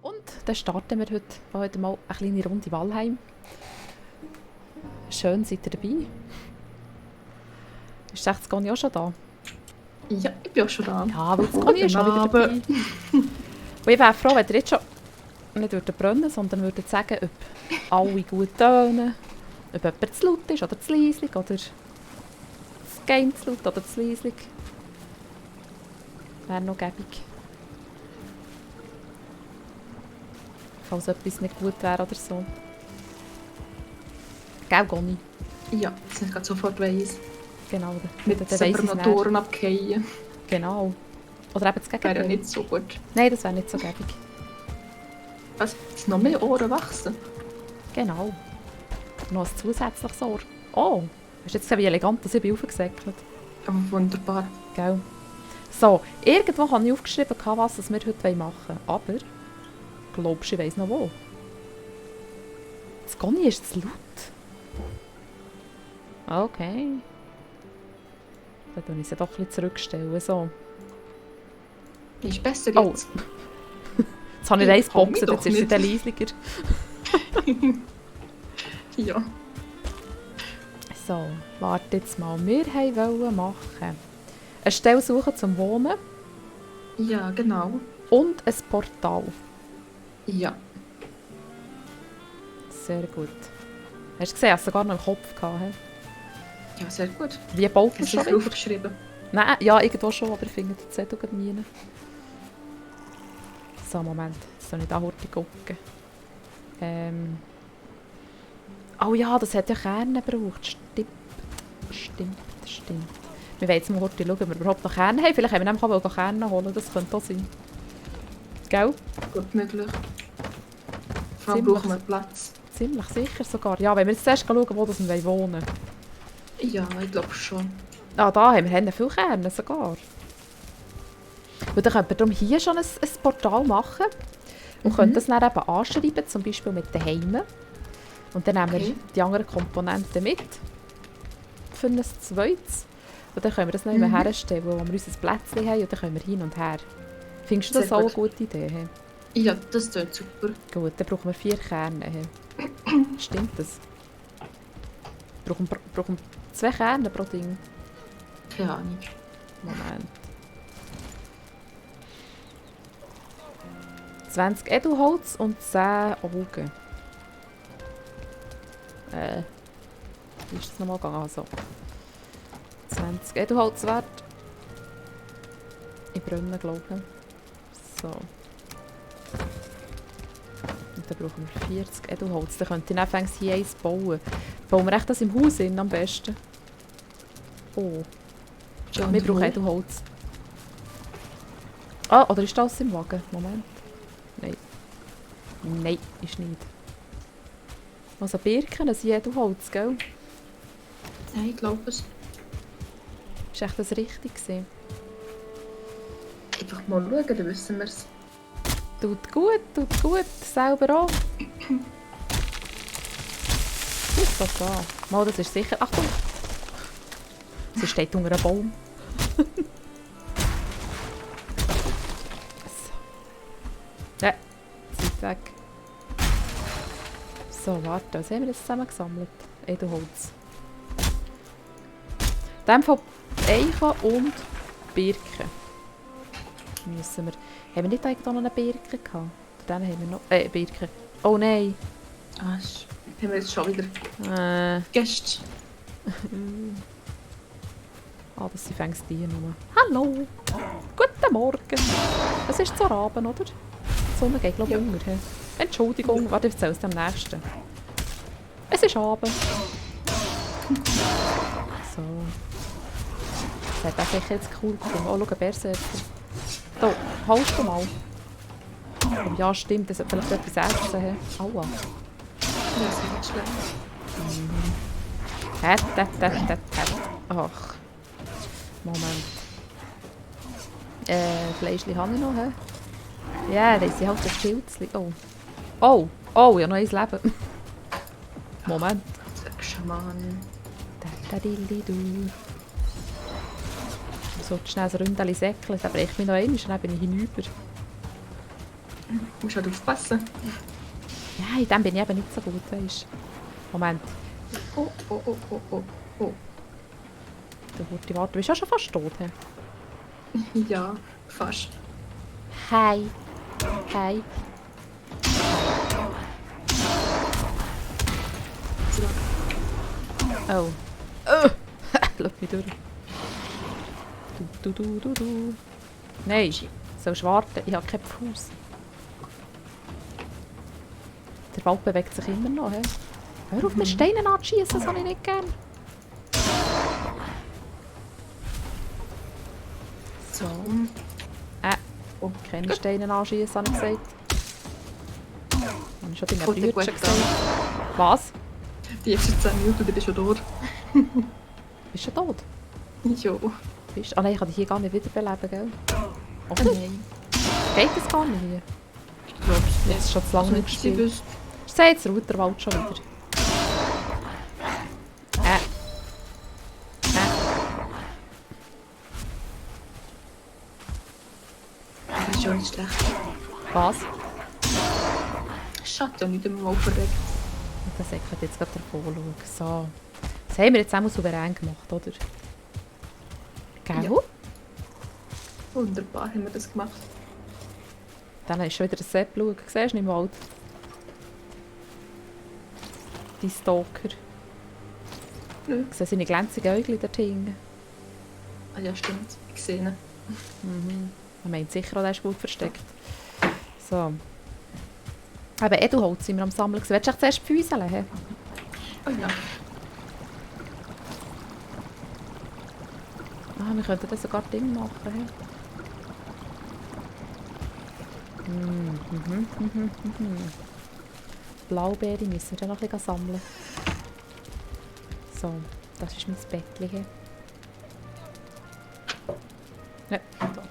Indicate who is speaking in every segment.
Speaker 1: Und dann starten wir heute mal eine kleine Runde Valheim. Schön, seid ihr dabei. Ist das Conny auch schon da?
Speaker 2: Ja, ich bin auch schon da.
Speaker 1: Ja, weil das Conny ist schon wieder dabei. Und ich wäre froh, wenn ihr jetzt schon nicht brennen, sondern würdet sagen, ob alle gut tönen, ob jemand zu laut ist oder zu leislich, oder das Game zu laut oder zu leislich. Wäre noch gäbig. Falls etwas nicht gut wäre oder so. Gell, Conny?
Speaker 2: Ja, dass ich gerade sofort weiss.
Speaker 1: Genau.
Speaker 2: Mit
Speaker 1: dann weiss ich's
Speaker 2: Supermotoren abgehen.
Speaker 1: Genau. Oder eben das Gegenteil.
Speaker 2: Wäre ja nicht so gut.
Speaker 1: Nein, das wäre nicht so gäbig.
Speaker 2: Was? Dass noch mehr Ohren wachsen?
Speaker 1: Genau. Noch ein zusätzliches Ohr. Oh, hast du jetzt gesehen, wie elegant das ich bin aufgesäckelt?
Speaker 2: Ja, wunderbar.
Speaker 1: Gell? So, irgendwo habe ich aufgeschrieben, was wir heute machen wollen. Aber, glaubst du, ich weiss noch wo? Das Conny ist zu laut. Okay. Dann tue ich sie doch ein bisschen zurückstellen. So.
Speaker 2: Ist besser
Speaker 1: Oh.
Speaker 2: jetzt.
Speaker 1: Jetzt habe ich
Speaker 2: Ich
Speaker 1: eins
Speaker 2: komm
Speaker 1: geboxt,
Speaker 2: doch
Speaker 1: jetzt ist sie
Speaker 2: nicht.
Speaker 1: dann leislicher.
Speaker 2: Ja.
Speaker 1: So, warte jetzt mal. Wir wollten machen eine Stelle suchen zum Wohnen
Speaker 2: Ja, genau.
Speaker 1: und ein Portal.
Speaker 2: Ja.
Speaker 1: Sehr gut. Hast du gesehen, hast du sogar noch im Kopf gehabt? He?
Speaker 2: Ja, sehr gut.
Speaker 1: Wie baut man
Speaker 2: Hast du
Speaker 1: schon
Speaker 2: sicher
Speaker 1: wieder?
Speaker 2: aufgeschrieben?
Speaker 1: Nein, ja, irgendwo schon, aber ich finde den Zettel gerade nie. So, Moment. Jetzt soll ich da heute gucken. Oh ja, das hat ja Kerne gebraucht. Stimmt. Wir wollen jetzt mal heute schauen, ob wir überhaupt noch Kerne haben. Vielleicht haben wir nämlich auch Kerne holen, das könnte auch sein. Gell?
Speaker 2: Gut möglich. Vor allem
Speaker 1: Ziemlich.
Speaker 2: brauchen wir Platz.
Speaker 1: Ziemlich sicher sogar. Ja, wenn wir jetzt zuerst schauen, wo wir wohnen.
Speaker 2: Ja, ich glaube schon.
Speaker 1: Ah, da haben wir viele Kerne sogar. Und dann könnte man darum hier schon ein Portal machen und könnte das dann eben anschreiben, zum Beispiel mit den Heimen. Und dann nehmen wir
Speaker 2: Okay.
Speaker 1: die anderen Komponenten mit für ein zweites. Und dann können wir das noch immer herstellen, wo wir unser Plätzchen haben und dann können wir hin und her. Findest du das
Speaker 2: Sehr
Speaker 1: auch
Speaker 2: gut.
Speaker 1: eine gute Idee? He?
Speaker 2: Ja, das klingt super.
Speaker 1: Gut, dann brauchen wir 4 Kerne. He. Stimmt das? Brauchen 2 Kerne pro Ding.
Speaker 2: Keine Ahnung.
Speaker 1: Moment. 20 Edelholz und 10 Augen. Wie ist das nochmal gegangen? Also, 20 Edelholz wert. In Brunnen, glaube ich. So. Und dann brauchen wir 40 Edelholz. Dann könnte ich anfangs hier eins bauen. Bauen wir echt das im Haus in, am besten? Oh.
Speaker 2: Ja,
Speaker 1: Wir
Speaker 2: und
Speaker 1: brauchen
Speaker 2: wo?
Speaker 1: Edelholz. Ah, oder ist das im Wagen? Moment. Nein. Nein, ist nicht. Also Birken, das sind Edelholz, gell?
Speaker 2: Nein, ich glaube es.
Speaker 1: Ist echt das richtig gewesen?
Speaker 2: Einfach mal schauen, dann wissen wir es.
Speaker 1: Tut gut, selber auch. Ist das da? Mal, das ist sicher... Achtung! Sie steht unter einem Baum. So. Ja, Zeit weg. So, warte, was haben wir jetzt zusammengesammelt? Edelholz. In dem Fall Eichen und Birken. Müssen wir... Haben wir nicht eigentlich noch eine Birke gehabt? Oder dann haben wir noch... Birke. Oh nein!
Speaker 2: Ah, haben wir jetzt schon wieder Gäste.
Speaker 1: Ah, das sind fängst die nur. Hallo! Guten Morgen! Es ist zur Abend, oder? Die Sonne geht, glaube ich,
Speaker 2: Ja.
Speaker 1: unter. He? Entschuldigung, warte, ich erzähle es dem Nächsten. Es ist Abend. So. Das hat auch sicher jetzt cool gefunden. Oh, schau, ein Berserker. Da, holst du mal. Oh, ja, stimmt, das sollte vielleicht etwas essen. He? Aua.
Speaker 2: Ja, das ist nicht schlimm.
Speaker 1: Hät. Ach. Moment. Fleischli habe ich noch, hä? Ja, das sind halt ein Pilzli. Oh, ich habe noch eins Leben. Moment.
Speaker 2: Sag schon mal.
Speaker 1: Du. So, schnell ein Ründchen säckeln, dann breche ich mich noch einmal und dann bin ich hinüber.
Speaker 2: Du musst halt aufpassen.
Speaker 1: Ja, in dem bin ich eben nicht so gut, weisst. Moment,
Speaker 2: Oh, oh, oh, oh, oh, oh.
Speaker 1: du Hurti, warte, du bist ja schon fast tot. He?
Speaker 2: Ja, fast.
Speaker 1: Hi. Hi. Oh. Oh. Lass mich durch. Du. Nein, sollst warten. Ich habe keinen Fuß. Der Wald bewegt sich immer noch. He? Hör auf, mit Steinen anzuschießen, das habe ich nicht gern. So. Oh, keine Steine anschießen, habe ich gesagt. Habe ich schon deine Brüder gesagt. Was?
Speaker 2: Die ersten 10 Minuten, du bist schon tot.
Speaker 1: Bist du tot?
Speaker 2: Jo.
Speaker 1: Bist? Ah nein, ich kann dich hier gar nicht wiederbeleben, gell? Oder?
Speaker 2: Nein.
Speaker 1: Geht das gar nicht hier?
Speaker 2: Ich glaube es
Speaker 1: Das ist schon zu lange nicht gespielt.
Speaker 2: wüsste.
Speaker 1: Ich sehe jetzt Routerwald schon wieder.
Speaker 2: Das ist schon nicht schlecht.
Speaker 1: Was?
Speaker 2: Schatten nicht einmal verreckt.
Speaker 1: Das ich jetzt gerade davor schauen. So. Das haben wir jetzt auch souverän gemacht, oder? Gell?
Speaker 2: Ja. Wunderbar haben wir das gemacht.
Speaker 1: Dann ist schon wieder ein Sepp schauen. Siehst du im Wald? Die Stalker.
Speaker 2: Nö.
Speaker 1: Ich sehe seine glänzigen Äugel dort hinten.
Speaker 2: Ah ja, stimmt. Ich sehe ihn.
Speaker 1: Man meint sicher, auch, der ist gut versteckt. So. Eben Edelholz sind wir am Sammeln. Willst du echt zuerst die Füße legen?
Speaker 2: Oh ja.
Speaker 1: Ah, wir könnten das sogar Ding machen. He? Blaubeere müssen wir dann noch ein bisschen sammeln. So, das ist mein Bettchen. He? Ja, da.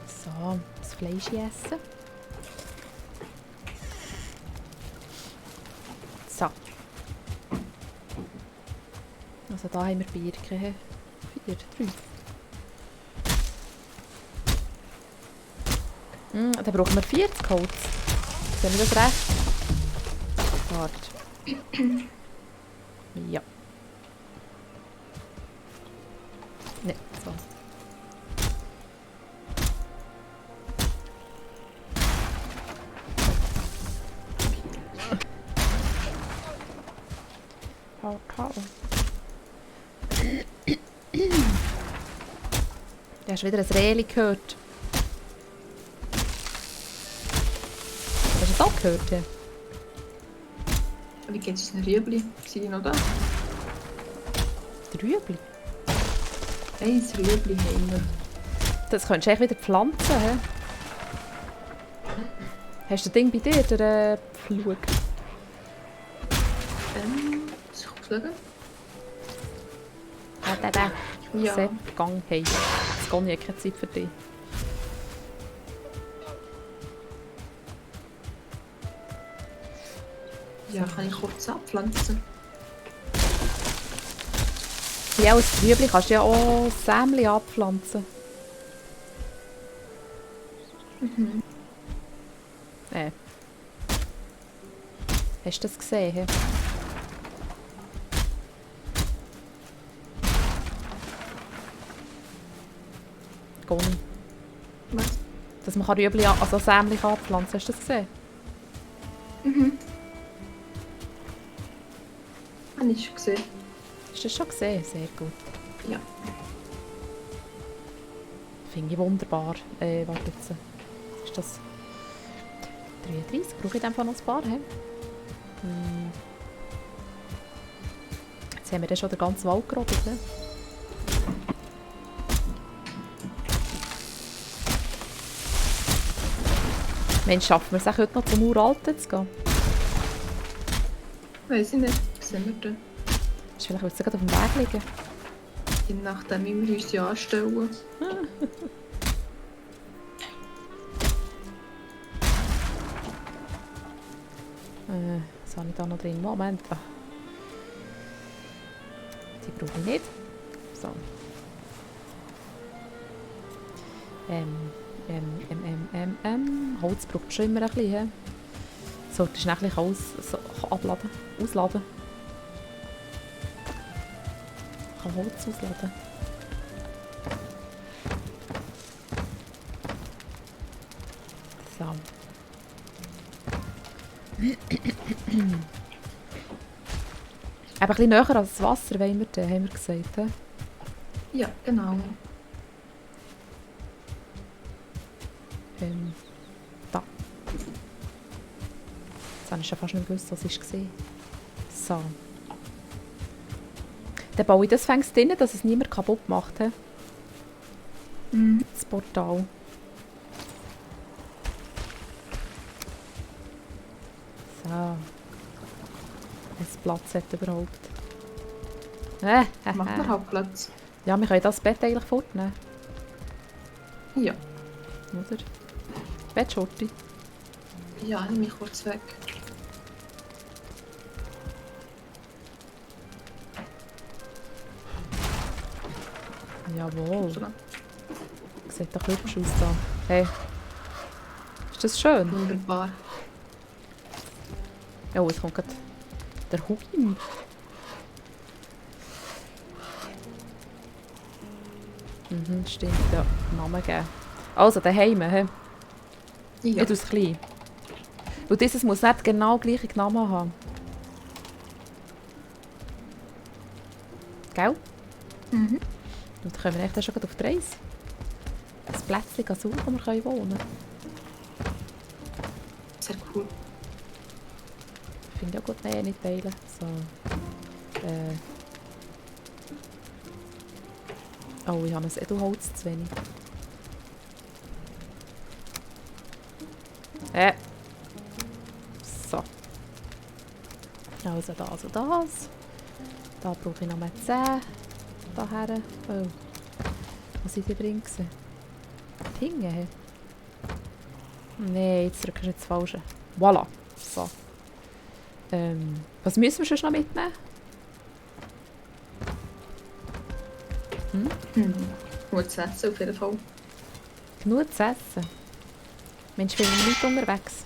Speaker 1: So, das Fleisch essen. So. Also da haben wir Birken. 4, 3. Dann brauchen wir 40 Holz. Sehen wir das recht? Warte. Ja. Ne, so. Hau. Du hast wieder ein Rehli gehört. Hast du es auch gehört? Ja?
Speaker 2: Wie geht es in Rüebli? Sind die noch da?
Speaker 1: Die Rüebli?
Speaker 2: Ein Rüebli haben wir.
Speaker 1: Das könntest du echt wieder pflanzen. He? Hast du das Ding bei dir, der Pflug?
Speaker 2: Soll ich schauen?
Speaker 1: Der.
Speaker 2: Ja.
Speaker 1: Sepp, gang, hey. Jetzt gehe ich keine Zeit für dich.
Speaker 2: Ja, kann ich kurz abpflanzen.
Speaker 1: Ja, als Rüebli kannst du ja auch Sämli abpflanzen. Hast du das gesehen? He? Goni.
Speaker 2: Was?
Speaker 1: Dass man Rüebli, also Sämli abpflanzen kann. Hast du das gesehen?
Speaker 2: Habe ich schon gesehen.
Speaker 1: Hast du das schon gesehen? Sehr gut.
Speaker 2: Ja.
Speaker 1: Finde ich wunderbar. Warte jetzt. Ist das 33? Brauche ich in dem Fall noch ein paar? He? Jetzt haben wir dann schon den ganzen Wald gerobbt. Ne? Mensch, schaffen wir es auch heute noch zum Uralten zu gehen?
Speaker 2: Weiß ich nicht. Was sind wir denn?
Speaker 1: Ist vielleicht wird es gerade auf dem Weg liegen.
Speaker 2: Je nachdem, wie wir uns hier anstellen.
Speaker 1: Was habe ich da noch drin? Moment. Die brauche ich nicht. So. Holz braucht schon immer ein bisschen. Sollte ich nachher abladen, ausladen. Ich kann Holz ausladen. So. Eben ein bisschen näher als das Wasser wollen wir dann, haben wir gesagt. He?
Speaker 2: Ja, genau.
Speaker 1: Da. Jetzt habe ich schon fast nicht gewusst, was es war. So. Dann baue ich das fängst drin, dass es niemand kaputt macht. He?
Speaker 2: Mhm.
Speaker 1: Das Portal. So. Wenn es Platz hat überhaupt.
Speaker 2: Macht man halt Platz.
Speaker 1: Ja, wir können das Bett eigentlich fortnehmen.
Speaker 2: Ja.
Speaker 1: Oder? Bettschurti.
Speaker 2: Ja, nehme ich kurz weg.
Speaker 1: Jawohl.
Speaker 2: So.
Speaker 1: Sieht doch hübsch aus da. Hey. Ist das schön?
Speaker 2: Wunderbar.
Speaker 1: Oh, jetzt kommt gerade der Hugi. Mhm, stimmt, ja. Namen geben. Also, daheim, he?
Speaker 2: Ja.
Speaker 1: Ich tue es klein. Und dieses muss nicht genau gleiche Namen haben. Gell?
Speaker 2: Mhm.
Speaker 1: Und dann können wir echt schon auf die Reise. Ein Plätzchen suchen, wo wir wohnen können.
Speaker 2: Sehr cool.
Speaker 1: Finde ich auch gut. Nein, nicht teilen. So. Oh, ich habe ein Edelholz zu wenig. So. Also das und das. Da brauche ich noch mal 10. Daher. Oh. Was sind die drin gewesen? Die Hinge? Nein, jetzt drückst du nicht das Falsche. Voilà. So. Was müssen wir sonst noch mitnehmen?
Speaker 2: Gut zu essen auf jeden Fall.
Speaker 1: Genug zu essen. Mensch, viele Leute unterwegs.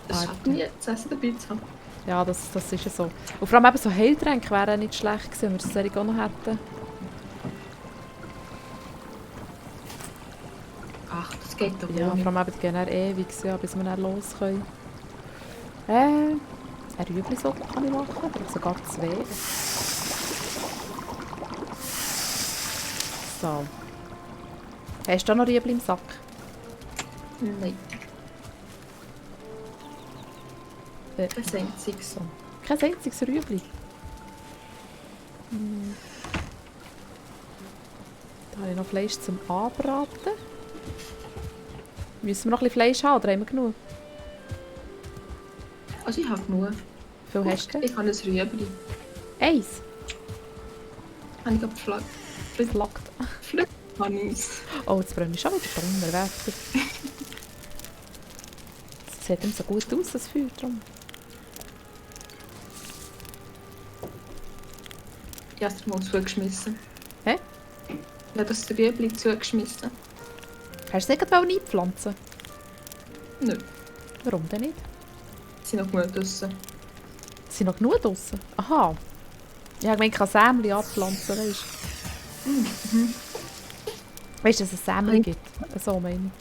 Speaker 2: Es schafft nie, zu essen dabei zu haben.
Speaker 1: Ja, das ist ja so. Und vor allem eben so Heiltränke wären nicht schlecht gewesen, wenn wir das solche auch noch hätten.
Speaker 2: Ach, das geht doch
Speaker 1: Ja,
Speaker 2: wohl
Speaker 1: vor
Speaker 2: nicht.
Speaker 1: allem eben, die gehen dann ewig, ja, bis wir dann los können. Eine Rüebli-Suppe kann ich machen, oder sogar 2. So. Hast du auch noch Rüebli im Sack?
Speaker 2: Nein,
Speaker 1: Äh,
Speaker 2: kein einziges.
Speaker 1: so. Kein einziges Rüebli. Da habe ich noch Fleisch zum Anbraten. Müssen wir noch ein bisschen Fleisch haben, oder haben wir genug?
Speaker 2: Also ich habe genug.
Speaker 1: Wie viel hast du?
Speaker 2: Ich habe ein Rüebli.
Speaker 1: Eins.
Speaker 2: Habe ich gepflückt.
Speaker 1: Flackt.
Speaker 2: Pflückt habe ich es.
Speaker 1: Oh, jetzt brennt schon wieder Donnerwetter. Es sieht ihm so gut aus, das Feuer drum.
Speaker 2: Ich habe es dir mal zugeschmissen.
Speaker 1: Hä?
Speaker 2: Ich habe das Rüebli zugeschmissen.
Speaker 1: Hast du es nicht gerade einpflanzen?
Speaker 2: Nö,
Speaker 1: Warum denn nicht?
Speaker 2: es sind noch genug draussen.
Speaker 1: Es sind noch genug draussen. Aha. Ich habe gemeint, ich kann Sämli abpflanzen, weißt du? Weißt du, dass es Sämli gibt? So meine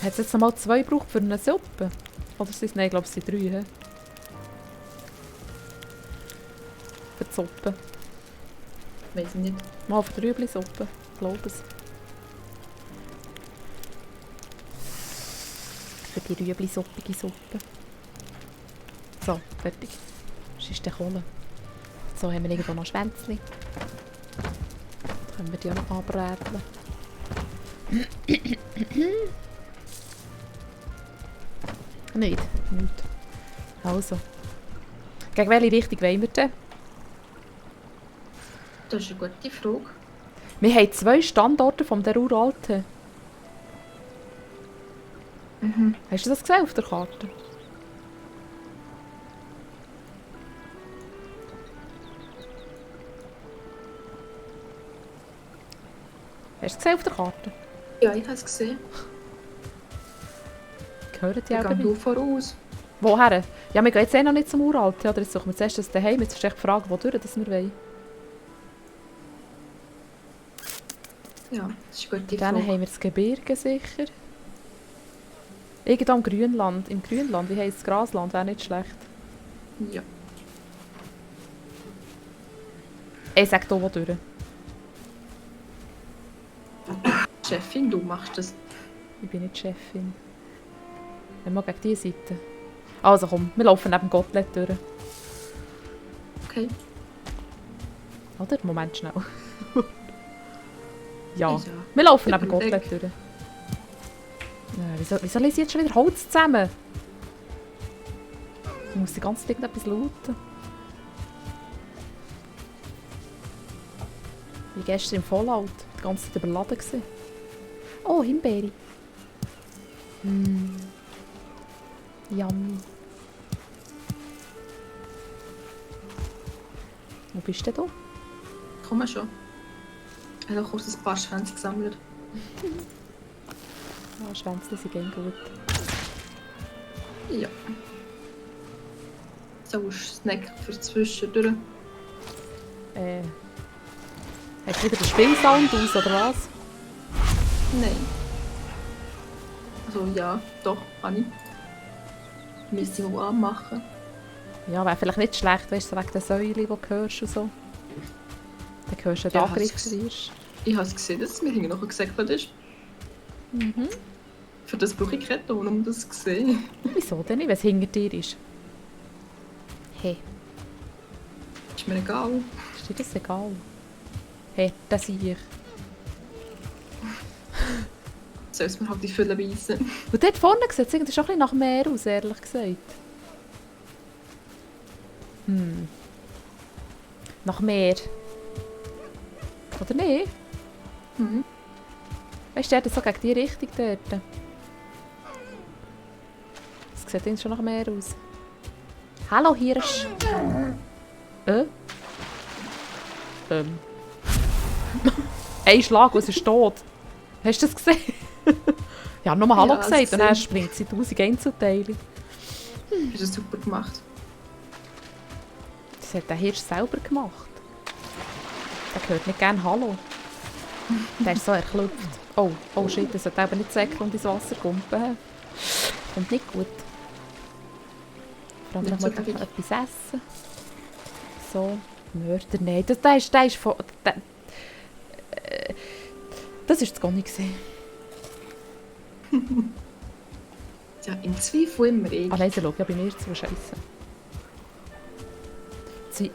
Speaker 1: ich. Hat es jetzt noch mal 2 gebraucht für eine Suppe? Oder sind es, nein, ich glaube, es sind 3. He? Für die Suppe.
Speaker 2: Weiß ich nicht.
Speaker 1: Mal für die Rüebli-Suppe. Ich glaube es. Für die Rüebli-suppige Suppe. So, fertig. Das ist der Kohle. So haben wir irgendwo noch Schwänzchen. Dann können wir die auch noch anbraten. Nicht. Also. Gegen welche Richtung wollen wir denn?
Speaker 2: Das ist eine gute Frage.
Speaker 1: Wir haben 2 Standorte von der Uralten.
Speaker 2: Mhm.
Speaker 1: Hast du das gesehen auf der Karte? Hast du es gesehen auf der Karte?
Speaker 2: Ja, ich habe es gesehen.
Speaker 1: Gehören die
Speaker 2: Da
Speaker 1: auch
Speaker 2: geh
Speaker 1: dabei?
Speaker 2: du voraus.
Speaker 1: Woher? Ja, wir gehen jetzt noch nicht zum Uralten. Oder jetzt suchen wir zuerst das daheim. Jetzt ist echt die Frage, wo durch das wir wollen.
Speaker 2: Ja, das ist eine gute
Speaker 1: Dann
Speaker 2: Frage.
Speaker 1: haben wir das Gebirge sicher. Irgendwo im Grünland. Im Grünland, wie heisst das Grasland? Wäre nicht schlecht.
Speaker 2: Ja.
Speaker 1: Ich sag hier wo durch.
Speaker 2: Chefin, du machst das.
Speaker 1: Ich bin nicht Chefin. Wir mal gegen diese Seite. Also komm, wir laufen neben Gottlet durch.
Speaker 2: Okay.
Speaker 1: Oder? Moment schnell. ja.
Speaker 2: Ja.
Speaker 1: Wir laufen
Speaker 2: Ich
Speaker 1: neben
Speaker 2: bin
Speaker 1: Gottlet
Speaker 2: weg.
Speaker 1: durch. Wieso lese ich jetzt schon wieder Holz zusammen? Ich muss die ganze Zeit etwas lauten. Wie gestern im Fallout. Die ganze Zeit überladen gewesen. Oh, Himbeere. Yummy. Wo bist denn du?
Speaker 2: Komm schon. Ich habe kurz ein paar Schwänze gesammelt.
Speaker 1: Ah, Schwänzle sind gern gut.
Speaker 2: Ja. So ein Snack für zwischendurch.
Speaker 1: Hast du wieder den Spielsound aus, oder was?
Speaker 2: Nein. Also ja, doch, kann ich. Müsste ich mal anmachen.
Speaker 1: Ja, wäre vielleicht nicht schlecht, weißt du, so wegen der Säule, die du hörst und so. Dann hörst du, wenn du
Speaker 2: Ja,
Speaker 1: angegriffen
Speaker 2: hast du
Speaker 1: wirst.
Speaker 2: Ich habe es gesehen, dass es mir hinten noch gesäckelt ist.
Speaker 1: Mhm.
Speaker 2: Für das brauche ich keine Ton, um das zu sehen.
Speaker 1: Wieso denn nicht, wenn es hinter dir ist? Hey,
Speaker 2: Ist mir egal.
Speaker 1: ist dir das egal? Hey, das sehe ich.
Speaker 2: Soll es mir halt die Fülle beißen.
Speaker 1: Und dort vorne sieht es irgendwie schon ein bisschen nach Meer aus, ehrlich gesagt. Nach Meer. Oder nicht?
Speaker 2: Mhm.
Speaker 1: Weißt du, der hat so gegen die Richtung dort. Das sieht irgendwie schon nach Meer aus. Hallo Hirsch. Ein Schlag und es ist tot. Hast du das gesehen? Ich habe nur Hallo
Speaker 2: Ja,
Speaker 1: gesagt und dann
Speaker 2: gesehen.
Speaker 1: springt sie 1000 Einzelteile.
Speaker 2: Hast du super gemacht.
Speaker 1: Das hat der Hirsch selber gemacht. Der hört nicht gerne Hallo. Der ist so erklüpft. Oh, oh shit, das sollte eben nicht säckeln und ins Wasser kumpen. Kommt nicht gut. Vor allem
Speaker 2: Nicht
Speaker 1: noch
Speaker 2: so
Speaker 1: mal
Speaker 2: gäbig.
Speaker 1: etwas essen. So, Mörder. Nein, der ist von... Das war das Goni gewesen.
Speaker 2: Ja, im Zweifel immer ich.
Speaker 1: Ah nein, schau, ja bei mir zu scheiße.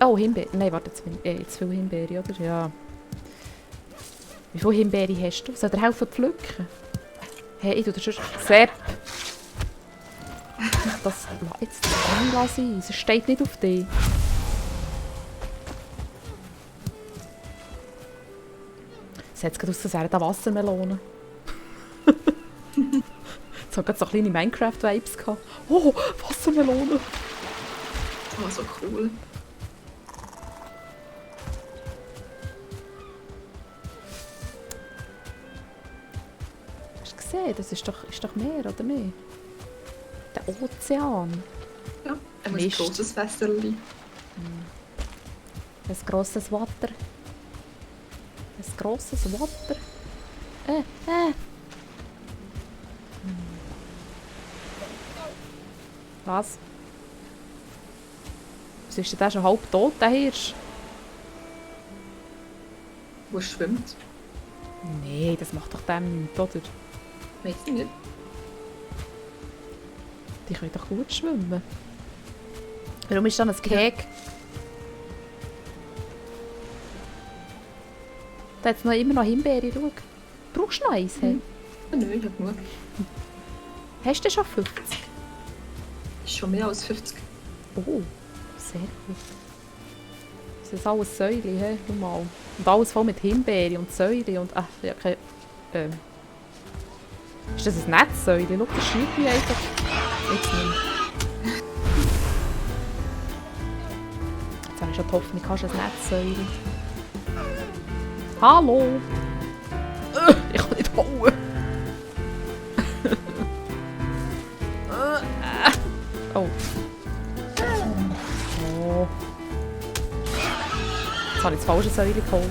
Speaker 1: Oh, Himbeere. Nein, warte, zu viel Himbeere, oder? Ja. Wie viele Himbeere hast du? Soll dir helfen pflücken? Hey, ich tue dir schon... Sepp! Das... Jetzt das sein. Es steht nicht auf dich. Es hat gerade aus, als wären da Wassermelonen. Es hat gerade so kleine Minecraft-Vibes gehabt. Oh, Wassermelonen!
Speaker 2: Oh, so cool.
Speaker 1: Hast du gesehen? Das ist doch Meer, oder nicht? Der Ozean.
Speaker 2: Ja, ein
Speaker 1: Mist.
Speaker 2: grosses Fässerli.
Speaker 1: Ein grosses Water. Ein grosses Water. Was? Was ist denn der schon halb tot, der Hirsch?
Speaker 2: Wo er schwimmt.
Speaker 1: Nee, das macht doch dem nichts, oder?
Speaker 2: Weiss ich nicht.
Speaker 1: Die können doch gut schwimmen. Warum ist dann ein Keg? Da hat es noch immer noch Himbeere, schau. Brauchst du noch eins? Hey?
Speaker 2: Ja, nö, ich hab genug.
Speaker 1: Hast du schon 50?
Speaker 2: Ist schon mehr als 50.
Speaker 1: Oh, sehr gut. Das ist alles Säule, hä? Schau mal. Und alles voll mit Himbeere und Säule und... Ach, ja, kein... Ist das ein Netzsäule? Schau, das schiebt mich einfach. Jetzt nicht. Jetzt habe ich schon die Hoffnung, du hast ein Netzsäule. Hallo! Ich kann nicht hauen! Oh. Oh. Jetzt habe ich das falsche Säule geholt.